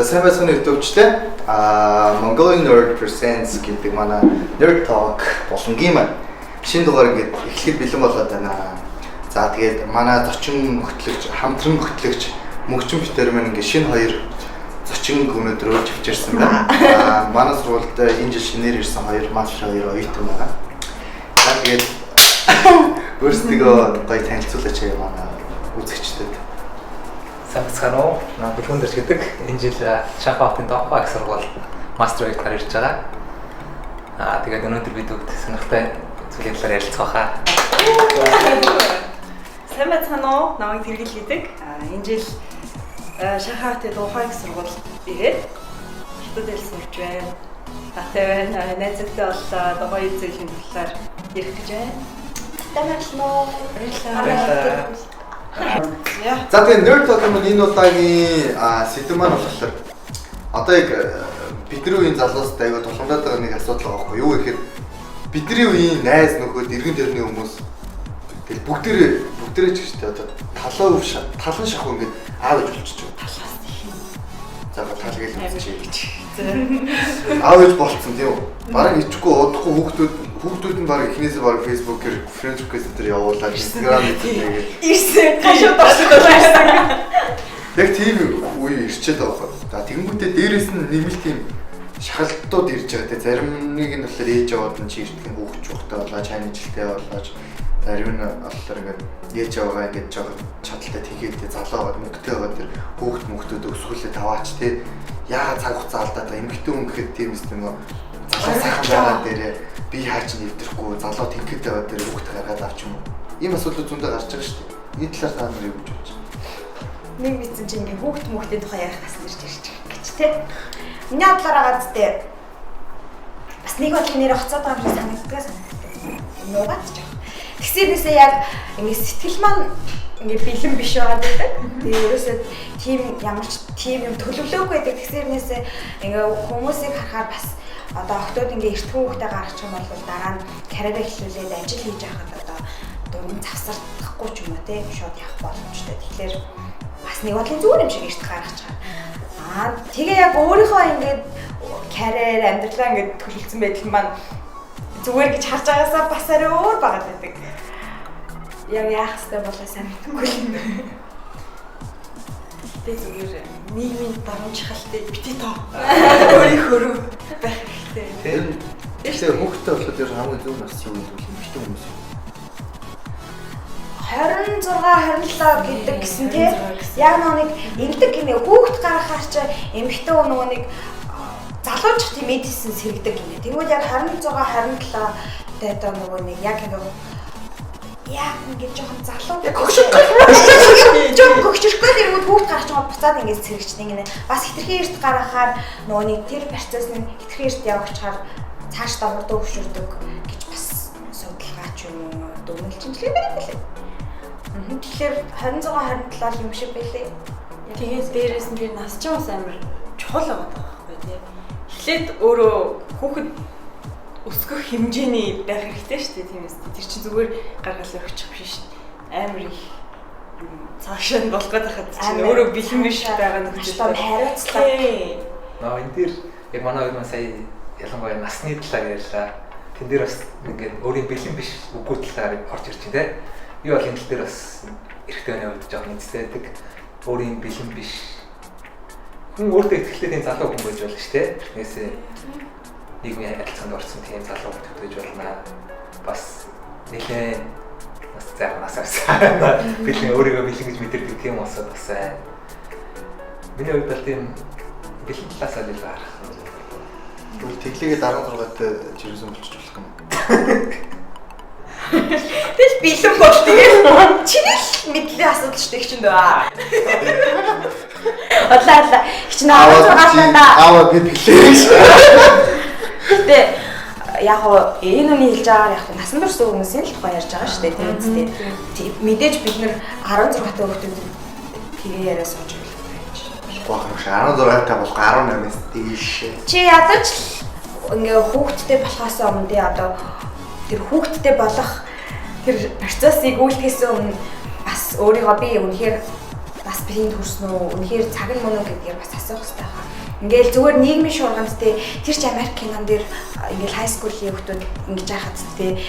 Сайн байцгаана YouTube-чтэй. Mongolian Nerd Presents гэдэг манай Nerd Talk болонгийн маань шинэ дугаар ингээд эхлэхэд бэлэн болоод байна. За, тэгээд манай зочин хөтлөгч, хамтран хөтлөгч Мөгчин битэр маань ингээд шинэ хоёр зочин өнөөдөр урьж авчирсан байна. Манай сургуульд энэ жил шинээр ирсэн хоёр мастер, хоёр оюутан байгаа. За, тэгээд өөрсдийгөө гоё танилцуулаач манай үзэгчдэд. Сайн байцгаана уу? Наа Бэлгүн дэрч гэдэг. Энэ жил Шанхай хотын Донхуа их сургууль мастер оюутнаар ирж байгаа. Тэгээд өнөөдөр бид бүгд сонирхолтой зүйлийн талаар ярилцах байхаа. Сайн байцгаана уу? Намайг Тэргэл гэдэг. Энэ жил Шанхай хотын Дунхуа их сургуульд ирээд хятад хэл сурч байна. Татай байна. Найзуудтай боллоо. Гоё зүйлийн талаар ярих гэж байна. Баярлалаа. Баярлалаа. Баярлалаа. За, тэгээ Nerd Talk маань энэ удаагийн сэдэв маань болохоор одоо яг бидний үеийн залуустай аягүй тулгамдаад байгаа нэг асуудал байгаа байхгүй юу гэхээр бидний үеийн найз нөхөд, эргэн тойрны хүмүүс тэгэл бүгдээрээ ч гэжтэй одоо талан өв талан шахуу ингээд аав ээж болчихж байгаа. Талаас их юм. За, тал гээл үзчихье. За. Аав ээж болцсон, тийм үү? Бараг ичихгүй удахгүй хүүхдүүд нь бараг эхнээсээ бараг Facebook-ээр friend request дээр явуулаад, Instagram дээр тэгээд Ирсэн. Гашуу доош байсан. Яг тийм үе ирчээд байгаа байхгүй. За, тэгэнгүүтээ дээрэс нь нэмэлт тийм шахалтууд ирж байгаа те. Зарим нэг нь болохоор ээж аваад нь чи эртхэн хүүхд чухтай болоо, чайны жилтэй болооч, зарим нь болохоор ингээд ээж аваагаа ингээд жоохон чадaltaй тэгээд те, залуу байгаад, мөнгөтэй байгаад тэр хүүхд мөнгөдүүд өсгүүлээ таваач те. Яагаад цаг хугацаа алдаад байгаа, эмэгтэй хүн гэхэд тийм өст нөгөө залуу сайхан байгаа дээрээ би хаач нэвтрэхгүй, залуу тэнхэд байгаа дээр хүүхд гаргаад авч юм уу? Ийм асуудлууд зөндөө гарч байгаа шүү дээ. Энэ талаар та нар юу гэж бодож байна? Нэг мэдсэн чинь ингээ хүүхд мөхтийн тухай ярих бас ирж ирж гэж те. Миний бодлоор байгаа зү бас нэг бодлын нэр хоцоод байгаа юм шиг санагддаг санагддаг. Нуугаад ч яах. Тэгсэрнээсээ яг ингээ сэтгэл маань ингээ бэлэн биш байгаа гэдэг. Тэгээ ерөөсөө тийм ямар ч тийм юм төлөвлөөгүй байдаг. Тэгсэрнээсээ ингээ хүмүүсийг харахаар бас одоо октод ингээ эртхэн хүүхдээ гаргачих юм бол дараа нь карьераа эхлүүлээд ажил хийж байхад одоо дуран завсардахгүй ч юм уу те, шууд явах боломжтой. Тэгэхээр бас нэг бодлын зүгээр юм шиг эрт гаргачих. Тэгээ яг өөрийнхөө ингээд карьер, амьдралаа ингээд төлөвлөсөн байдал маань зүгээр гэж харж байгаасаа бас арай өөр байгаад байдаг. Яг яах ёстой болоо сайн мэдэхгүй юм. Гэтэ зүгээр нийгмийн дарамт шахалтай бити тоо. Өөрийнхөө байх хэрэгтэй. Тэр тэгэхээр хүүхдтэй болоход ер нь хамгийн зөв нас юу гэдэг вэ? Эмэгтэй хүмүүс юм. 26 27 гэдэг гэсэн тий. Яг нөгөө нэг ингэдэг гинэ, хүүхд гаргахаар чи эмэгтэй хүн нөгөө нэг залууч тийм эдсэн сэргдэг гинэ. Тэгвэл яг 26 27 тэ одоо нөгөө нэг яг ингээ яг ингэ жоохон залуу Яг хөгшөрөх. жоохон хөгшөрөхгүй тэргүүд хүүхд гарч байгаа буцаад ингэ сэргчдэг гинэ. Бас хитрхи эрт гаргахаар нөгөө нэг тэр процесс нь хитрхи эрт явагчаар цаашдаа хурдан хөгшөрдөг гэж бас судалгаа ч юм уу дүгнэлт шинжилгээ байна лээ. Тэгэхээр 26 27 юм шиг байлээ. Тэгээд дээрээс нь тэр нас ч бас амар чухал байгаа байхгүй тий. Эхлээд өөрөө хүүхэд өсгөх хэмжээний байх хэрэгтэй шүү дээ, тийм үү? Тэр чинь зүгээр гаргаал өгчих биш шүү дээ. Амар их юм цаашаа нь болох гээд байхад чинь өөрөө бэлэн биш байгаа маш том хариуцлага. Тий. Наа энэ дээр яг манай хоёр маань сая ялангуяа насны талаар ярьлаа. Тэн дээр бас ингээд өөрийн бэлэн биш үгүй талаар орж ирж байна те. Би бол энэ тал дээр бас эрэгтэй хүний хувьд жоохон нэгцээдэг. Өөрийн бэлэн биш. Хүн өөртөө ихтэй тийм залуу хүн байж болно шүү дээ. Тэрнээсээ нийгмийн харилцаанд орсон тийм залуу хүн байж болно. Бас нэлээд бас зайхан нас авсан. Бэлэн, өөрийгөө бэлэн гэж мэдэрдэг тийм улсад бас байна. Миний хувьд бол тийм бэлэн талаас нь илүү харах юм. Тэгвэл тэглээгээд 16-т жирэмсэн болчих болох юм. Тэгэл бэлэн бол тэгэл чиний л мэдлийн асуудал шүү дээ чинь дөө. Одлаа одлаа. Хичнэ 16 таа. Аава, би бэлээ. Гэтэ яг гоо энэ үний хэлж байгаагаар яг насан турш хүмүүсийн л тухай ярьж байгаа шүү дээ. Тийм үстэй. Мэдээж бид нэр 16 та хүүхдүүд тэгээ яриа сууж байх байж. Болох юм шиг 16 та болох 18-аас дээш. Чи ядаж л ингээ хүүхдтэй болохоос өмнө тий, одоо тэр хүүхдтэй болох тэр процессыг үйлдэхээс өмнө бас өөрийгөө би үнэхээр нас биеинд хүрсэн үү? Үнэхээр цаг нь мөн үү гэдгээр бас асуух хэрэгтэй байна. Ингээл зүгээр нийгмийн шуурганд те тэр ч Америк кинон дээр ингээл high school-ийн хүмүүс ингэж яхад те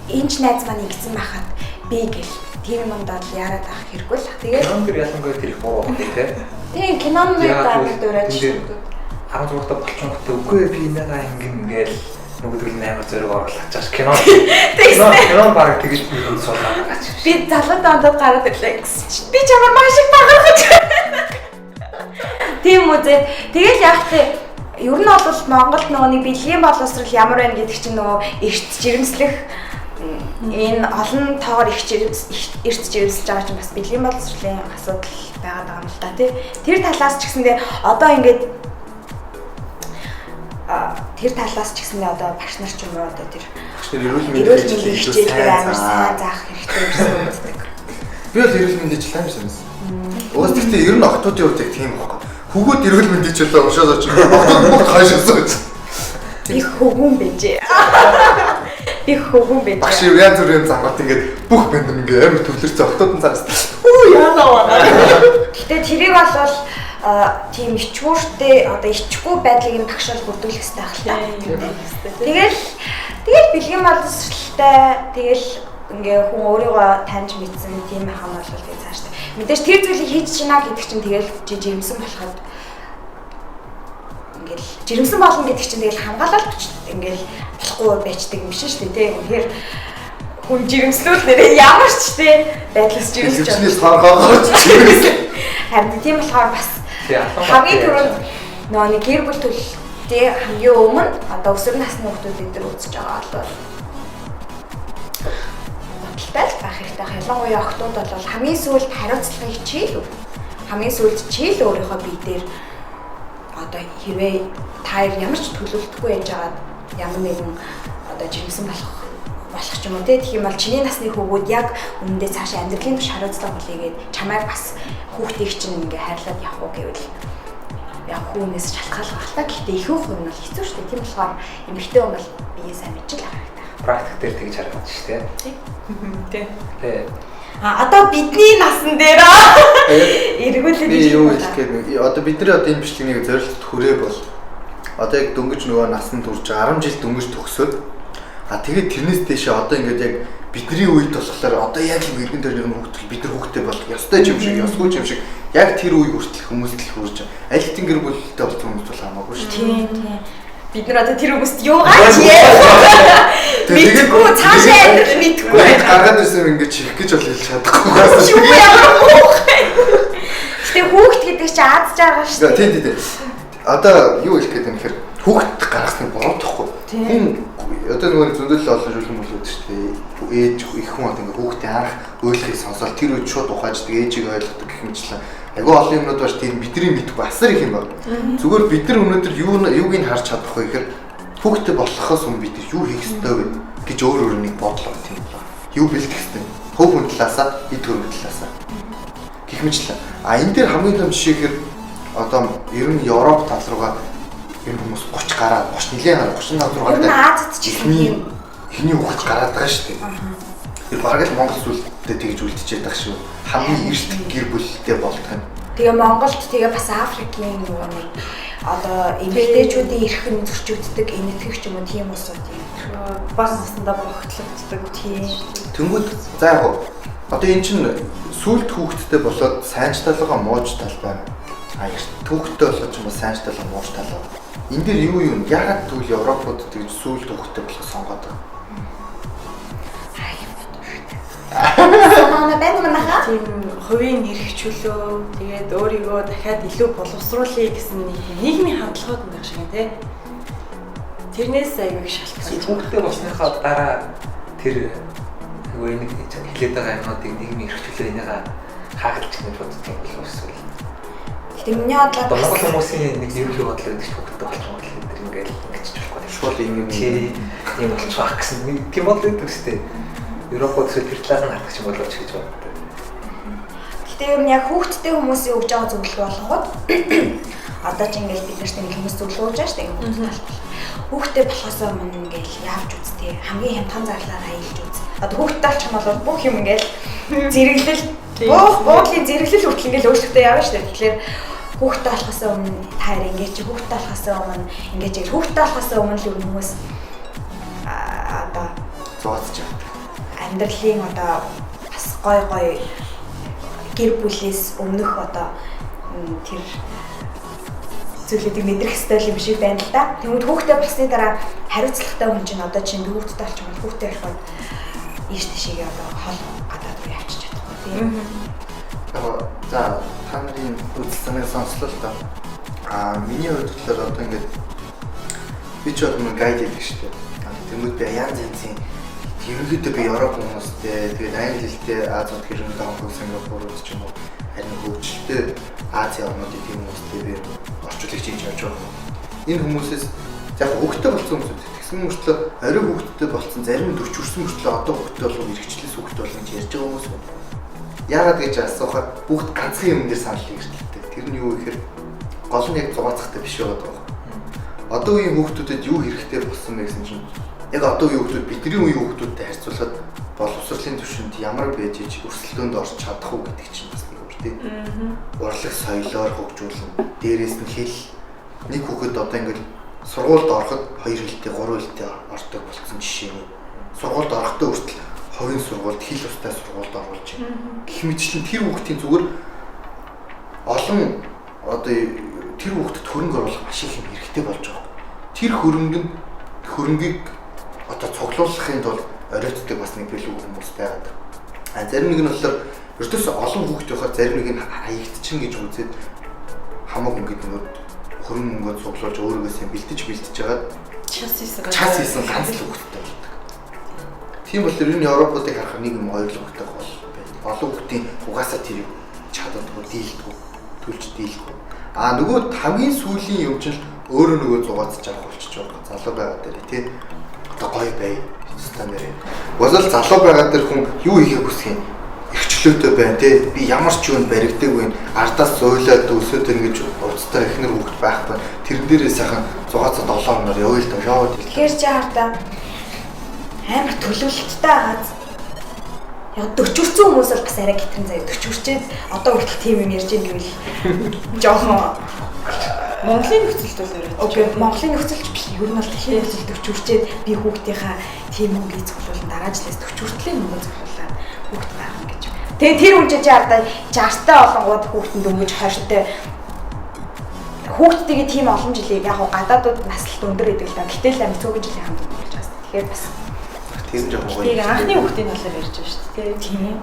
энэ ч найз маань ингэсэн байхад би гэл тийм юмдаа л яарад авах хэрэггүй л. Тэгээд кинон дээр ялангуяа тэр их буруу байна те. Тийм киноны амар дуурайж шүү. 16 та болчихготой үгүй би энэгээ ингэн ингээл нөгөөдөл нь амар зориг оруулах чааш кино. Кино баг тэгж би суулгаад байгаа ч. Би залуудаа ондод гараад ирлээ гэсэн чинь би чамаар маш их багархаж. Тийм үү зэ. Тэгэл яах вэ? Ер нь бол Монголд нөгөө нэг бэлгийн боловсрал ямар байна гэдэг чинь нөгөө эрт жирэмслэх энэ олон тоогоор их эрт жирэмсэлж байгаа чинь бас бэлгийн боловсролын асуудал байгаад байгаа юм л да тий. Тэр талаас ч гэсэндээ одоо ингээд тэр талаас ч гэсэндээ одоо багш нар ч юм уу одоо тэр эрүүл мэндийн хичээлээр амар сайн заах хэрэгтэй гэсэн үздэг. Би бол эрүүл мэндийн хичээл амар сайн байсан. Угаас гэхдээ ер нь охтуудын хувьд яг тийм байхгүй. Хүүгүүд эрүүл мэндийн хичээлээ уншаад очив. Охтууд бүгд хойшоос очив. Би хөвгүн байжээ. Би хөвгүн байжээ. Багш янз бүрийн замгат ингээд бүх бэнд ингээд амар төвлөрсөн охтууд нь цаанаас хүү яалаа байна. Гэтэ тэрийг бол тийм ичгүүртэй одоо ичгүй байдлыг нь багш бол бүрдүүлэх хэрэгтэй байх л та. Тэгэл бэлгийн боловсралтай тэгэл ингээ хүн өөрийгөө таньж мэдсэн тийм байх юм бол тэгээ цаашдаа. Мэдээж тэр зүйлийг хийж чинаа гэдэг чинь тэгэл жирэмсэн болоход ингээл жирэмсэн болно гэдэг чинь тэгэл хамгаалал ингээл болохгүй байчдаг юм шиг шүү дээ тий. Үнэхээр хүн жирэмслүүл нэрээ ямар ч тий байдлаас жирэмсэж байна. Саргаагаар жирэмсэн. Харин тийм болохоор бас хамгийн түрүүнд нөгөө нэг гэр бүл төлөлтийн хамгийн өмнө одоо өсвөр насны хүүхдүүд эдгээр үзэж байгаа бол бодолтой л байх хэрэгтэй. Ялангуяа охтууд бол хамгийн сүүлд хариуцлагыг чийл. Хамгийн сүүлд чийл өөрийнхөө бие дээр одоо хэрвээ та ямар ч төлөвлөлтгүй байж байгаад ямар нэгэн одоо жирэмсэн болох ч юм уу те. Тэгэх юм бол чиний насны хүүгүүд яг үнэндээ цаашаа амьдралын туш хариуцлага хүлээгээд чамайг бас хүүхдийг чинь ингээ хайрлаад явах уу гэвэл яг хүүнээс шалтгаалах байх та. Гэхдээ ихэнх хувь нь бол хэцүү шүү дээ. Тийм болохоор эмэгтэй хүн бол бие сайн мэдчил авах хэрэгтэй. Практик дээр тэгж харагдаж шүү дээ. Тий. Тий. А одоо бидний насан дээр эргүүлээд би юу хэлэх гээд одоо бидний одоо энэ бичлэгийг зорилт хүрээ бол одоо яг дөнгөж нөгөө насанд хүрч 10 жил дөнгөж төгсөөд а тэгээд тэрнээс дээшээ одоо ингээд яг бидний үед болохоор одоо яг л эргэн тойрны хүүхдэл бид нар хүүхдтэй болох ёстой юм шиг ёсгүй юм шиг яг тэр үе хүртэл хүмүүст л хүрж аль хэдийн гэр бүлтэй болсон хүмүүс бол хамаагүй шүү. Тийм тийм. Бид нар одоо тэр хүмүүст юугаач яах мэдгүй цаашаа амьдрал мэдгүй. Гаргаад ирсэн юм ингээд чих гэж бол хэлж чадахгүй. Юу ямар муухай. Гэтэ хүүхд гэдэг чинь аз жаргал шүү дээ. Тийм тийм тийм. Одоо юу хэлэх гээд байна гэхээр хүүхд гаргасны буруудахгүй. Хүн одоо нөгөө зөндөл олон шүлэн бүлүүд шүү дээ. Ээж их хүн одоо ингээд хүүхдээ анх ойлгохыг сонсоод тэр үед шууд ухааждаг, ээжийг ойлгодог гэх мэтчлэн. Айгүй олон юмнууд баш тийм бидний мэдгүй асар их юм байна. Зүгээр бид нар өнөөдөр юуг нь харж чадах вэ гэхээр хүүхдээ болохоос өмнө бид юу хийх ёстой вэ гэж өөр өөр нэг бодлоо тийм байна. Юу бэлдэх ёстой? Хөв хүн талаасаа, эд хөрөнгө талаасаа. Гэх мэтчлэн. А энэ дээр хамгийн том жишээ гэхээр одоо ер нь Европ тал руугаа ер нь хүмүүс 30 гараад 30 нэлээд гараад 35 руу гараад Азад ч гэсэн эхний хүүхэд гараад байгаа шүү дээ. Тэр бараг л Монгол зүйлдээ тэгж үлдчихэд байгаа шүү. Хамгийн эрт гэр бүлтэй болдго юм. Тэгээ Монголд тэгээ бас Африкийн нөгөө нэг одоо эмэгтэйчүүдийн эрх нь зөрчигддөг, энэтхэг ч юм уу тийм улсууд юм. Бага насндаа богтлогддог тийм. Тэнгүүд за яг одоо эн чинь сүлд хүүхэдтэй болоод сайн ч талгаа мууч тал байна. А эрт хүүхэдтэй болоод ч юм уу сайн ч талгаа мууч тал байна. Энэ дээр юу юм? Яагаад тэгвэл Европууд тэгж сүүлд хүүхэдтэй болох сонгоод байгаа? Санаа байна манайхаа. Тийм хувийн эрх чөлөө тэгээд өөрийгөө дахиад илүү боловсруулъя гэсэн нэг нийгмийн хандлагууд байх шиг тий. Тэрнээс аягүй шалтгаалж. Хүүхдтэй болсныхаа дараа тэр нөгөө нэг хэлээд байгаа юмнуудыг нийгмийн эрх чөлөө энийгээ хаагдчих гэж боддог юм болов эсвэл. Гэтэ миний бодлоор Монгол хүмүүсийн нэг ерөнхий бодол гэдэг чинь хүүхдтэй болчих юм бол тэр ингээл ингэчих болохгүй. Шууд юм юм болчих واخ гэсэн тийм бодол өгдөг шүү дээ. Европод эсвэл тэр талаас нь хардаг юм боловч гэж боддог. Гэтэ ер нь яг хүүхдтэй хүмүүсийн өгж байгаа зөвлөгөө болгоод одоо ч ингээл бид нарт ингээл хүмүүс зөвлөгөө өгж байгаа шүү дээ хүүхдтэй болох. Хүүхдтэй болохоос өмнө ингээл явж үзтээ. Хамгийн хямдхан зарлаар аялж үз. Одоо хүүхдтэй болчих юм бол бүх юм ингээл зэрэглэл Буух буудлын зэрэглэл хүртэл ингээл өөрчлөлтөө явна шүү дээ. Тэгэхээр хүүхдтэй болохоос өмнө та хоёр ингэж, хүүхдтэй болохоос өмнө ингэж, хүүхдтэй болохоос өмнө л хүмүүс одоо зооцож байгаа. Амьдралын одоо бас гой гой гэр бүлээс өмнөх одоо тэр зүйлүүдийг мэдрэх ёстой юм шиг байна л да. Тэгмэд хүүхдээ болсны дараа хариуцлагатай хүн чинь одоо чинь хүүхдтэй болчих юм бол хүүхдээ орхиод ийш тийшээгээ одоо хол гадаад руу явчих чадахгүй тийм. За та нарын үзэл санааг сонслоо л доо. Миний хувьд болохоор одоо ингээд би ч бол мөн гайд хийдэг шүү дээ. Тэнгүүд би янз янзын ерөнхийдөө би Европ хүмүүстэй, тэгээд англи хэлтэй Азиуд ерөнхийдөө Хонконг, Сингапурууд ч юм уу харин хөгжилтэй Азийн орнуудын тийм хүмүүстэй би орчуулагч хийж явж байгаа. Энэ хүмүүсээс яг хүүхдтэй болсон хүмүүсүүд тэгсэн мөртлөө орой хүүхдтэй болсон зарим 40 хүрсэн мөртлөө одоо хүүхдтэй болов эргэжлээс хүүхдтэй болно гэж ярьж байгаа хүмүүс байна. Яагаад гэж асуухаар бүгд ганцхан юм дээр санал нэгдэлтэй. Тэр нь юу гэхээр гол нь яг зугаацахтай биш байгаа даа. Одоо үеийн хүүхдүүдэд юу хэрэгтэй болсон бэ гэсэн чинь яг одоо үеийн хүүхдүүд бидний үеийн хүүхдүүдтэй харьцуулахад боловсролын түвшинд ямар байж иж өрсөлдөөнд орж чадах уу гэдэг чинь бас нэг өөр тийм. Урлаг соёлоор хөгжүүлнэ. Дээрээс нь хэл нэг хүүхэд одоо ингээд сургуульд ороход 2 хэлтэй 3 хэлтэй ордог болсон жишээ нь. Сургуульд орохдоо хүртэл хувийн сургуульд хэл устай сургуульд оруулж байна. Гэх мэтчлэн тэр хүүхдийн зүгээр олон одоо тэр хүүхдэд хөрөнгө оруулах маш их юм хэрэгтэй болж байгаа. Тэр хөрөнгийг одоо цуглуулахын тулд оройтдаг бас нэг бэлэг хүмүүс байгаад. А зарим нэг нь болохоор ердөөс олон хүүхд байхаар зарим нэг нь хаягдчихна гэж үзээд хамаагүй ингээд нөгөө хөрөнгө мөнгөө цуглуулж өөрийгөө сайн бэлтэж жагаад час хийсэн ганц л хүүхдтэй болдог. Тийм болохоор энэ Европуудыг харахад нэг юм хоёр л хүүхдтэй гол байна. Олон хүүхдийн угаасаа тэрийг чаддаггүй, дийлдэггүй, төлж дийлдэггүй. А нөгөө хамгийн сүүлийн юм чинь өөрөө нөгөө зугаацж авах болчихж байгаа. Залуу байгаа дээр тий. Одоо гоё бай. Стан нэрээ. Угсаал залуу байгаа дээр хүн юу хийхийг хүсэх юм? Эрхчлөөтэй байна тий. Би ямар ч юунд баригдаг вэ? Ардаас зөөлөөд өсөөд ингэж уцтай эхнэр хүүхэд байхгүй. Тэрэн дээрээ сайхан зугаацаад 7 хоноор явъя л даа. Яваад. Тэгэхээр чи хардаа амар төлөвлөлттэй байгааз. Яг 40 хүрсэн хүмүүс бол бас арай гитрэн заяа 40 хүрчээд одоо хүртэл тийм юм ярьж ийн гэвэл жоохон Монголын нөхцөлд бол яриад. Окей, Монголын нөхцөлч биш. Ер нь бол дэлхийн нөхцөл 40 хүрчээд би хүүхдийнхаа тийм мөнгийг цуглуулна, дараа жилээс 40 хүртлийн мөнгө цуглуулаад хүүхд гаргана гэж. Тэгээ тэр хүн чинь чи ардаа 60-тай олонгууд хүүхдэнд дөнгөж 20-тай хүүхдтэйгээ тийм олон жилийг яг гадаадууд наслалт өндөр гэдэг л да. Гэтэл амь цөөхөн жилийн хамт болж байгаа. Тэгэхээр бас тэр нь жоохон гоё. Тэгээ анхны хүүхдийн талаар ярьж байгаа шүү дээ. Тийм.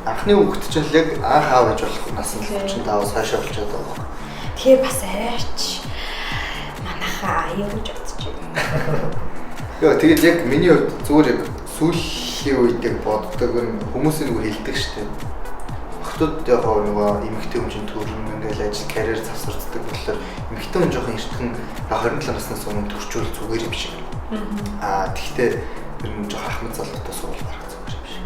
Анхны хүүхд чинь л яг анх аав ээж болох насны 35-аас хойш болчиход байгаа байхгүй. Тэгэхээр бас арайч манайхаа аюу гэж бодож байна. Йоо тэгээд яг миний хувьд зүгээр яг сүүлийн үед яг боддог нь хүмүүсийн нөгөө хэлдэг шүү дээ. Охтууд яг нөгөө эмэгтэй хүн чинь төрн ингээл ажил карьер завсарддаг болохоор эмэгтэй хүн жоохон эртхэн 27 наснаас өмнө төрчүүл зүгээр юм шиг. Аа тэгтээ тэр нь жоохон ахмад залуутай суул гарах зүгээр юм шиг.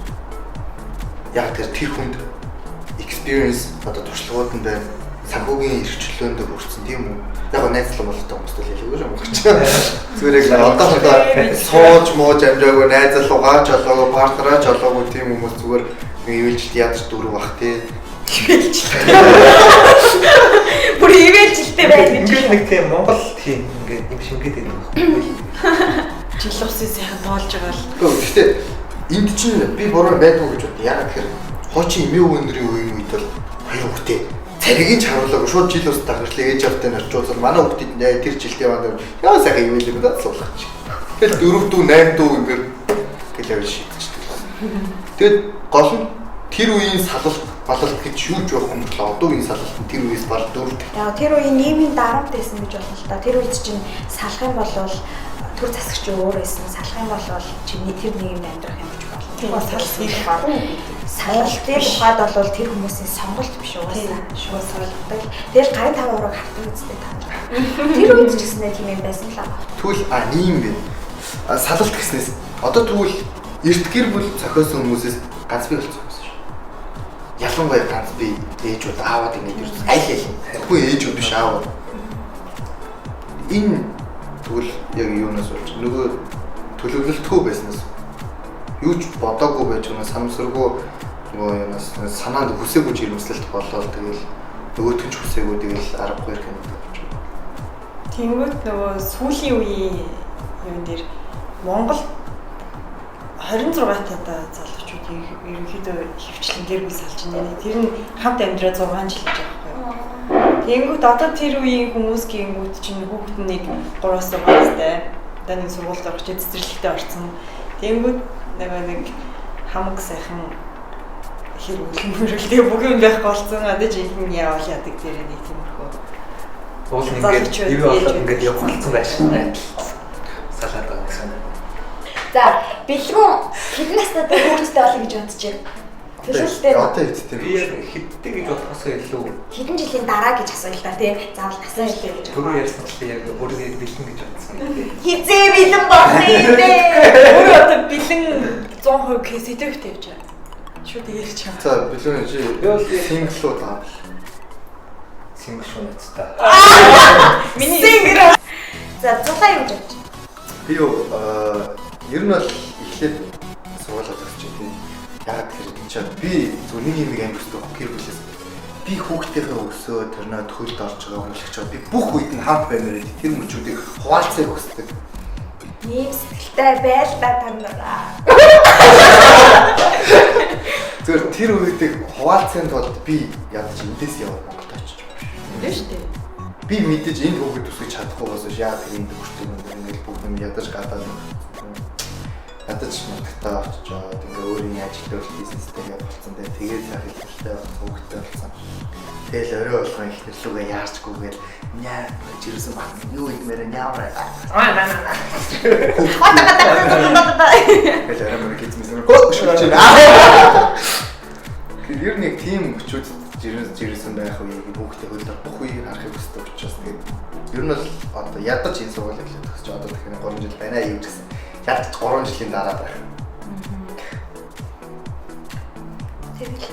Яг тэр хүнд experience одоо туршлагууд нь байна. Санхүүгийн эрх чөлөөндөө хүрсэн тийм үү? Яг нь найзлан болтой хүмүүст л хэлээгүй юм багч. Зүгээр яг одоохондоо сууж мууж амжаагүй найзал угаач олоогүй партнераач олоогүй тийм хүмүүс зүгээр нэг ивэлжилт ядаж дөрөв бах тий. Ивэлжилт. Бүр ивэлжилттэй байх гэж. Ингээд нэг тийм Монгол тийм ингээд юм шингээд байдаг байхгүй. Жил усын сайхан тоолж байгаа л. Гэхдээ энд чинь би буруу байдгүй гэж бодъё. Яг тэгэхээр хуучин эмээ өвгөндрийн үеийн үед бол хоёр хүүхдээ цариг нь харуулаагүй шууд жил ус тахарлаа ээж автай нарчуулсан манай хүүхдэд тэр жилд яваа яа сайхан юм л юм да суулгах чи. Тэгэл 4 дүү 8 дүү ингээд гэл явж шийдчихдэг. Тэгэд гол нь тэр үеийн салалт балалт гэж юу ч байхгүй юм бол одоо үеийн салалт нь тэр үеэс баг дөрөв. Яг тэр үеийн нийгмийн дарамт байсан гэж болно л да. Тэр үед чинь салах юм бол төр засагч өөр байсан. Салах юм бол чиний тэр нийгэмд амьдрах юм гэж болно. Тийм салах хэрэггүй. Салалтын тухайд бол тэр хүмүүсийн сонголт биш угаасаа шууд салдаг. Тэгэл гарын 5 ураг хартаг үстэй тааж байгаа. Тэр үед ч гэсэнээ тийм юм байсан л аа. Тэгвэл нийгэм бэ. Салалт гэснээс одоо тэгвэл эрт гэр бүл зохиосон хүмүүсээс ганц бий болсон хүмүүс шүү. Ялангуяа ганц бий ээжүүд аавууд ингэж ирсэн. Аль аль. Зөвхөн ээжүүд биш аавууд. Энэ тэгвэл яг юунаас болж нөгөө төлөвлөлтгүй байснаас юу ч бодоогүй байж байгаа санамсаргүй Нөгөө юунаас санаанд хүсээгүй жирэмслэлт болоод тэгэл нөгөөх нь ч хүсээгүй тэгэл аргагүй юм болж байна. Тэнгүүт нөгөө сүүлийн үеийн юун дээр Монгол 26 таа залуучууд ерөнхийдөө хөвчлэн гэр бүл салж байна. Тэр нь хамт амьдраа 6 жил гэж байгаа байхгүй юу? Тэнгүүт одоо тэр үеийн хүмүүс гингүүт чинь хүүхэд нь нэг 3-6 настай. Одоо нэг сургуульд орох чи цэцэрлэгтээ орсон. Тэнгүүт нөгөө нэг хамаг сайхан хэр үлмөрөл тэгээ бүх юм байхгүй болсон. Одоо жинхэнэ яавал яадаг тэр нэг тиймэрхүү. Уул нь ингээд юу болоод ингээд явах болсон байх шиг адил салаад байгаа гэсэн. За, бэлгүүн хэдэн настай хүүхэдтэй болно гэж бодож байна? Төлөвлөлтөө Одоо хэдтэй Би яг хэдтэй гэж бодохоос илүү хэдэн жилийн дараа гэж асууя л да тий. Заавал насаа хэлээ гэж. түрүү ярьсан чинь яг өөрөө бэлэн гэж бодсон. Хизээ бэлэн болно юм бэ? Өөрөө одоо бэлэн 100% кейс идэвхтэй явж байгаа. Шууд ярьж байгаа. За бэлэн чи Би бол single уу double. Single шүү нэцтэй. Миний Single. За, зулаа юу гэж бодож байна? Би юу ер нь бол эхлээд сургуулаа төгсч тийм. Яагаад тэгэхээр энэ чинь би зөв нэг юм амар өсдөг гэр бүлээс би хүүхдийнхээ өсөө тэрнээ төлд орж байгаа хүмүүлэгч байгаа. Би бүх үед нь хамт баймаар байдаг. Тэр мөчүүдийг хуваалцахыг хүсдэг. Ийм сэтгэлтэй байл та та нараа. Зөв тэр үеийг хуваалцахын тулд би ядаж эндээс яваад Монголд очиж байна. Тийм шүү дээ. Би мэдээж энд хүүхэд өсгөж чадахгүй болсон ш. Яагаад тэр энд хүртэг юм ингээл бүх юм ядаж гадаад ядаж нутагтаа очичоод ингээ өөрийн ажил үйл бизнестэй явуулсан дээ. Тэгээд сайхан ихтэй хүүхэдтэй болсон. Тэгэл орой болгон их нэрлүүгээ яарчгүйгээл няа жирсэн баг юу идмээр няамраа. Тэгэл орой мөрө гизмэс хөө шүлж байна. Тэр ер нь яг тийм мөчүүд жирсэн байх үеийг хүүхдээ хөлдөр бүх үеийг харахыг хүсдэг учраас тэгээд ер нь бол одоо ядаж энэ сургуулийг эхлээд төгсөж одоо тэгэхээр 3 жил байна юу гэсэн. Ядаж 3 жилийн дараа байх. Тэгэл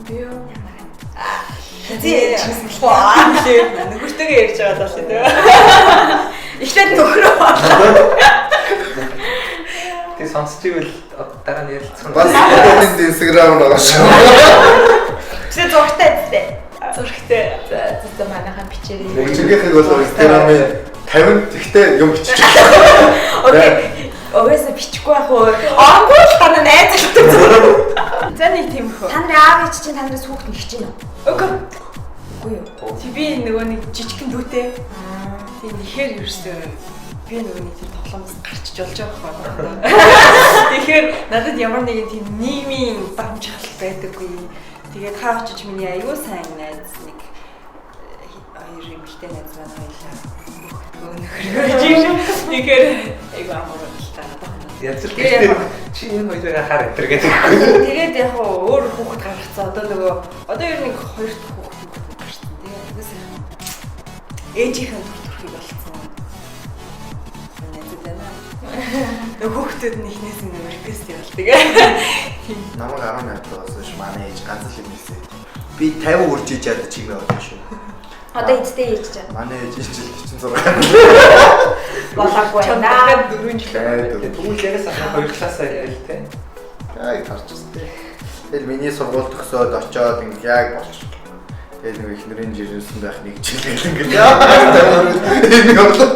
Би юу ямар юм. Хизээ чимсэн болохгүй аа нэлээ нөхөртөөгөө ярьж байгаа даа шүү дээ. Эхлээд нөхрөө. Тэг сонсч ивэл дараа нь ярилцсан. Бас энд Instagram байгаа шүү. Тэгээ зургтай үстэй. Зурагтай. За, за манайхан бичээрэй. Мөчгийнхийг бол Instagram-ын 50 тэгтээ юм бичиж. Окей. Угаасаа бичихгүй байх уу? Онгуул та нар найзалтай зүгээр. За нэг тиймэрхүү. Та нарын аав ээж чинь та нараас хүүхэд нэгч гин үү? Үгүй. Үгүй юу? Чи би нөгөө нэг жижигхэн дүүтэй. Тийм ихээр ерөөсөө би нөгөө нэг тийм тоглоомоос гарчиж болж байгаа байхгүй. Тэгэхээр надад ямар нэгэн тийм нийгмийн дамжхал байдаггүй. Тэгээд хаа очиж миний аюу сайн найз нэг хоёр эмэгтэй найз маань хоёлаа нөхрөө жиш. Тэгэхээр айгу амар л та. Яаж л Тэгээ яг- чи энэ хоёрыг хаар энэ гэдэг. Тэгээд яг хуу өөр хүүхэд гаргацсан. Одоо нөгөө одоо ер нь нэг хоёр дахь хүүхэд гарсан тий. Айгу сайхан. Ээжийнхэн түр төрхийг болцсон. Найзууд байна. Нөгөө хүүхдүүд нь эхнээс нь нөгөө реквест явуулдаг. Тийм. Намайг 18 тагаас хойш манай ээж ганц л юм хэлсэн. Би 50 хүрч иж ядаж чимээ болно шүү. Одоо эцтэй ээж чинь. Манай ээж энэ жил 46. Болоогүй Чам байна. дахиад 4 жил. Тэгвэл яг сайхан хоёр классаа яриа л те. Яг тарчихсан. Тэгэл миний сургууль төгсөөд очиод ингэ яг болчих. Тэгэл нэг эхнэрийн жирэмсэн байх нэг жил гэл ингэ яг 50 юм явлаа.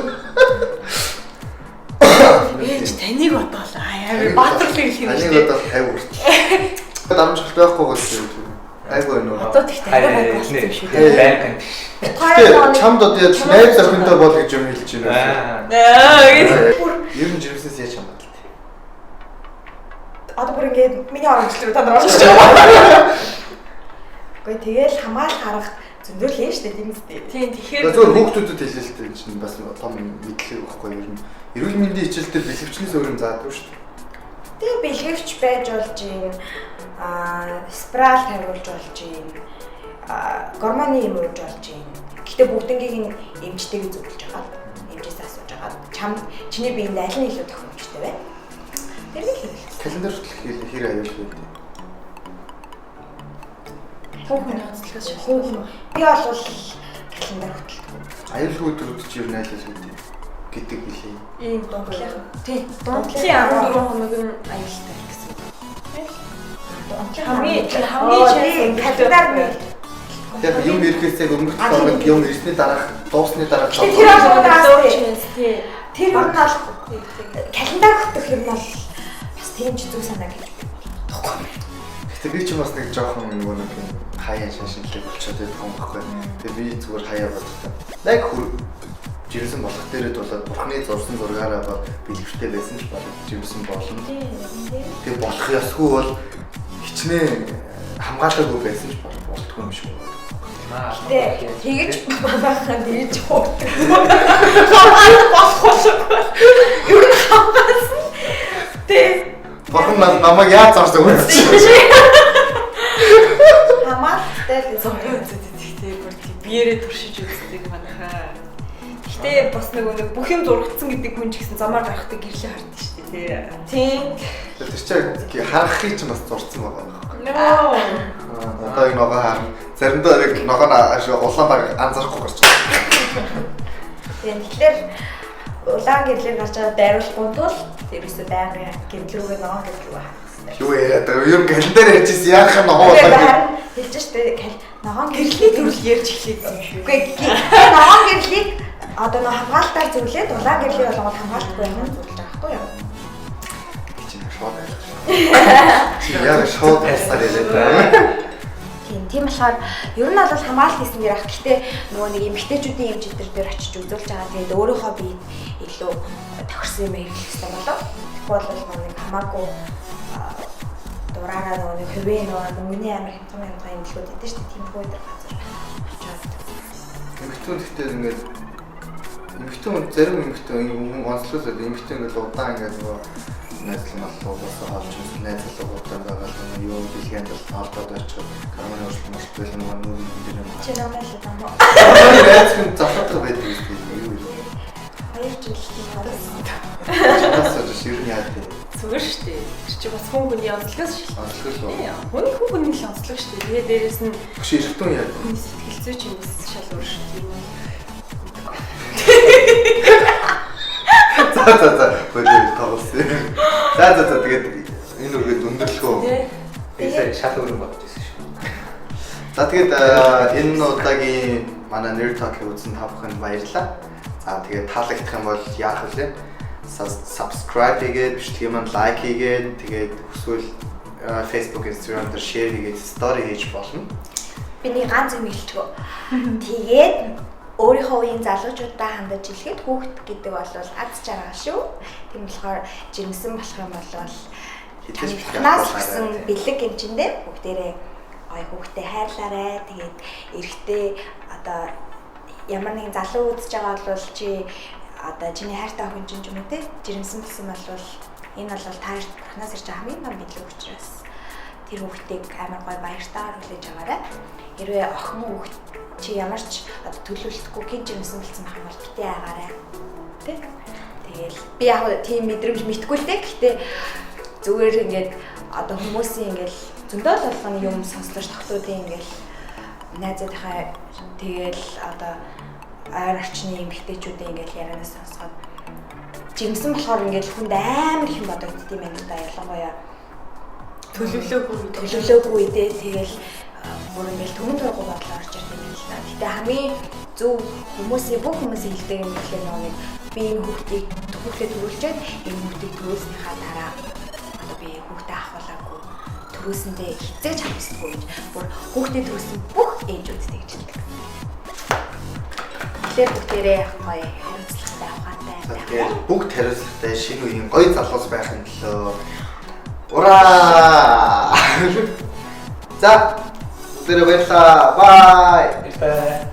Ээж таныг бодоол. Аа яа баатарлыг хэлэх юм Таныг шүү дээ. бодоод 50 хүртэл. Дамжуулт байхгүй болж байна. Айгүй нөө. Одоо тэгтээ айгүй гайгүй болсон юм шүү дээ. Байг юм. Гэтэ чамд одоо яаж найз охинтой бол гэж юм хэлж байна. Аа. Аа гэж. Ер нь жирэмснээс яаж хамгаалт. Одоо бүр ингээд миний оромжлол руу та нар орж байгаа. Үгүй тэгэл хамгаалах арга зөндөл шүү дээ тийм үстэй. Тийм тэгэхээр Зөвхөн хүүхдүүдэд хэлээ л дээ энэ чинь бас том мэдлэг байхгүй ер нь. Эрүүл мэндийн хичээл дээр бэлэвчнээс өөр юм заадаг шүү дээ. Тэгээ бэлгэвч байж болж юм аа спираль хариулж болж юм аа гормоны юм ууж болж юм. Гэтэ бүгднгийг нь эмчтэйгээ зөвлөж агаад эмчээс асууж агаад чамд чиний биеинд аль нь илүү тохиромжтой вэ? Тэр нэг л. Календар хүртэл хэр аюулгүй вэ? Хүүх хүний онцлогоос шалтгаална. Би бол календар хөтэлдэг. Аюулгүй өдрүүд чи ер нь аль аль үү гэдэг билээ. Ийм дундлын. Тийм. Дундлын 14 хоног нь аюултай гэсэн. Онцлог Хамгийн хамгийн календар нэг. Яг юм ирэхээс яг өмнөх 7 хоног юм ирсний дараах дуусны дараах Тэр бол low chance тий. Тэр нь бол календар хөтөх юм бол бас тийм ч зүг санаа гэж бодохгүй. Гэтэ би ч бас нэг жоохон нөгөө нэг юм хаяа шашинлаг болчиход байдаг юм байхгүй. Тэгээ би зүгээр хаяа боддог. Яг хүр жирэмсэн болох дээрээ дулаад бурхны зурсан зургаараа бол бэлгэвчтэй байсан ч баг жирэмсэн болно. Тэгээ болох ёсгүй бол хичнээн хамгаалаагүй байсан ч баг болтгүй юм шиг байна. Гэтэ тэгэж манайхан тэгэж хуурдаг. Болох болоогүй. Ер нь хамгаалсан. Тэ. Бурхан намайг яаж зарсан үзчих. Хамгаалалттай л Зураг үздэг тий бүр тий биеэрээ туршиж үздэг манайхаа. Гэтэ бас нөгөө нэг бүх юм зурагдсан гэдэг хүн ч гэсэн замаар гарахдаа гэрлээ хардсан шүү дээ тий. Тийм. Тэр чинь харахыг ч бас зурцсан байгаа байхгүй. Нөө. Одоо яг ногоо харна. Заримдаа яг ногоо нь улаан баг анзаарахгүй гарч байгаа. Тийм тэгэхээр улаан гэрлээр гарч байгаа дайруулахгүй тул ерөөсөө байнгын гэрэл рүүгээ ногоон гэрэл рүүгээ харах хэрэгтэй. Юу яриад байгаа юм? Ер нь календар ярьжсэн яах юм ногоо улаан гэрэл. Хэлж штэ ногоон Гэрлийн төрөл ярьж эхлэв юм шүү. Үгүй ногоон гэрлийг одоо нөө хамгаалтаар зөвлөөд улаан гэрлийг болгоод хамгаалтгүй юм зөвлөж байгаа байхгүй юу? Чи шууд ойлгож. Чи яг шууд тасаар яриад байгаа. Тийм болохоор ер нь бол хамгаалт хийсэн дээр ах. Гэхдээ нөгөө нэг эмэгтэйчүүдийн эмч өдр дээр очиж үзүүлж байгаа. Тэгээд өөрийнхөө биед илүү тохирсон юм хэрэглэх хэрэгтэй болов. Тэгэхгүй бол нэг хамаагүй дураараа нөгөө нэг хувийн нөгөө мөнгөний амар хямдхан хямдхан имлгүүд өгдөө шүү дээ. Тиймэрхүү өдр газар очиод. Эмэгтэй гэхдээ ингээд эмэгтэй хүн зарим эмэгтэй хүн онцлогоос эмэгтэй ингээд удаан ингээд нөгөө найзлал маллуулаас олж найзлал удаан байгаа л юу бэлгэнд бол холдоод очиход гормоны өөрчлөлт мөртлөө нөгөө нүүрэн дээр юм. Чи намайг л даа. Найз хүн залхаатай байдаг юм юу вэ? 2 жил тийм. Чамаас ч ер нь яа вэ? Зүгээр шүү дээ. Тэр чи бас хүн хүний онцлогоос шалтгаалсан. Онцлог л. Хүн хүний л онцлог шүү дээ. Тэгээ дээрэс нь Тэгш эрэгтэн яа. Хүний сэтгэл зүй чинь бас шал өөр шүү дээ. За за за. Бодит тоглосон. За за за тэгээд энэ үргээд өндөрлөхөө. Би сая шал өөр юм бодож ирсэн шүү. За тэгээд энэ удаагийн манай Nerd Talk-ийг үзсэн та бүхэнд баярлалаа. За тэгээд таалагдах юм бол яах вэ? Subscribe хийгээд, бичлэгийн маань лайк хийгээд, тэгээд хүсвэл Facebook, Instagram дээр share хийгээд story хийж болно. Би нэг ганц юм хэлчихв. Тэгээд өөрийнхөө үеийн залуучуудаа хандаж хэлэхэд хүүхэд гэдэг бол аз жаргал шүү. Тийм болохоор жирэмсэн болох юм бол хідээс гэсэн бэлэг юм чиндээ бүгдээрээ гой хүүхдээ хайрлаарай. Тэгээд эрэгтэй одоо ямар нэгэн залуу үзэж байгаа бол чи одоо чиний хайртай охин чинь ч юм уу те жирэмсэн болсон бол энэ бол та бурхнаас ирж байгаа хамгийн том бэлэг учраас тэр хүүхдийг амар гой баяртайгаар хүлээж аваарай. Хэрвээ охин хүүхд чи ямар ч одоо төлөвлөлтгүй гин жирэмсэн болсон байх юм бол битээ айгаарай. Тэ? Тэгэл би яг тийм мэдрэмж мэдгүй л дээ. Гэхдээ зүгээр ингээд одоо хүмүүсийн ингээд зөндөл болгоны юм сонслож тогтуудын ингээд найзуудынхаа тэгэл одоо ойр орчны эмэгтэйчүүдийн ингээд ярианаас сонсоход жирэмсэн болохоор ингээд хүнд амар их юм бодогдд юм байна л да. Ялангуяа төлөвлөөгүй дээ. Тэгэл бүр ингээл түмэн тургуу бодлоо орж ирдэг юм л да. Гэтэ хамгийн зөв хүмүүсийн бүх хүмүүсийн хэлдэг юм гэхлээр нөгөө нэг би энэ хүүхдийг хүүхдээ төрүүлчихэд энэ хүүхдийг төрүүлснийхаа дараа одоо би хүүхдээ авахулаагүй төрүүлсэндээ хизээж харамсдаггүй гэж бүр хүүхдээ төрүүлсэн бүх ээжүүд тэгж хэлдэг. Тэгэхээр бүгдээрээ гоё хариуцлагатай ухаантай байх. Тэгээд бүгд хариуцлагатай шинэ үеийн гоё залуус байхын төлөө ура! За, бүгдээрээ баярлалаа. Bye. Баярлалаа.